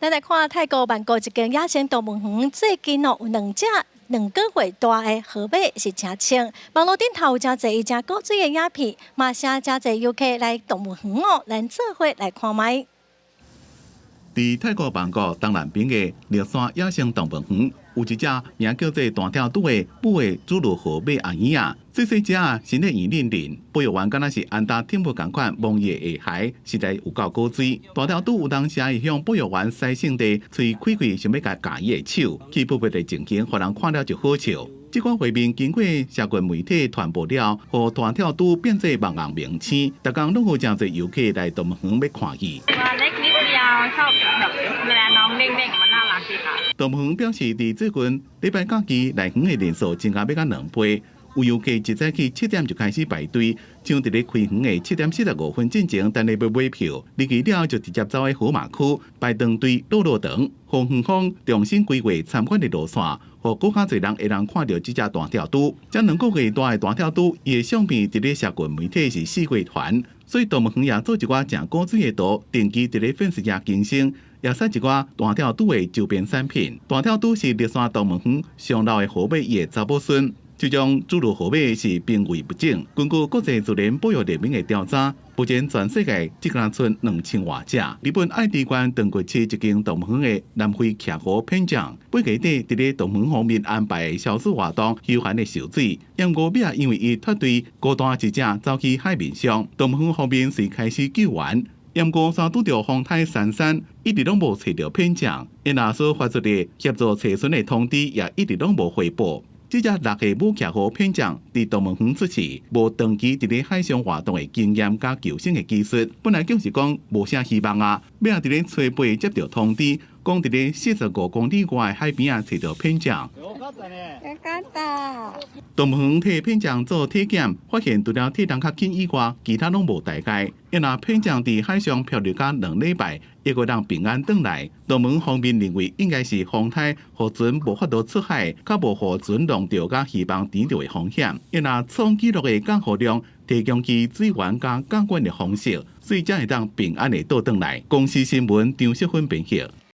咱來看泰國曼谷一間野生動物園，最近哦有兩隻2個月大的河馬是誠穿，網路頂頭有誠濟伊誠古錐的影片，嘛吸誠濟遊客來動物園哦，咱做伙來看覓。佇泰國曼谷東南邊的獵山野生動物園，有一隻名叫做彈跳豬的母的侏儒河馬阿嬰仔，細細隻，身體圓輪輪，保育員敢若是安達天母仝款摸伊的下頦，實在有夠古錐。彈跳豬有當時會向保育員使性地喙開開，想欲共咬伊的手，氣噗噗的情形，予人看了就好笑。這款畫面經過社群媒體傳播了，予彈跳豬變做網紅明星，逐工攏有誠濟遊客來動物園欲看伊。 ชอบแบบเวลาน้องเด้งๆมันน่ารักดีค่ะ 動物園表示，佇最近禮拜假期來園的人數增加欲到2倍，有遊客一早起7點就開始排隊，搶佇咧開園的7點45分進前等咧欲買票，入去了就直接走去河馬區排長隊落落長，予園方重新規劃參觀的路線，予閣較濟人會當看著這隻彈跳豬。這兩個月大的彈跳豬，伊的相片佇咧社群媒體是四處傳，所以動物園也做一寡誠古錐的圖，定期佇咧粉絲頁更新，也使一寡彈跳豬的周邊產品。彈跳豬是獵山動物園上老的河馬，伊的查某孫。這種侏儒河馬是瀕危物種。根據國際自然保育聯盟的調查，目前全世界只敢賰2000外隻。日本愛知縣長崎市一間動物園的南非騎虎片匠，8月底佇咧動物園方面安排的消暑活動休閒的受水，毋過尾仔因為伊脫隊孤單一隻走去海面上，動物園方面遂開始救援。毋過煞拄著風颱珊珊，一直攏無揣著片匠，𪜶若所發出的協助揣孫的通知也一直攏無回報。這隻6歲母騎虎片匠佇動物園出世，無長期佇咧海上活動的經驗佮救生的技術，本來就是講無啥希望啊。尾仔佇咧初八接著通知，講佇咧45公里外的海邊仔揣著片匠。動物園替片匠做體檢，發現除了體重較輕以外，其他攏無代礙。若片匠佇海上漂流甲2禮拜，猶閣通平安轉來。動物園方面認為，應該是風颱予船無法度出海，較無予船弄著佮魚網纏著的風險。若創紀錄的降雨量，提供其水源佮降溫的方式，所以才會當平安的倒轉來。公視新聞張淑芬編譯。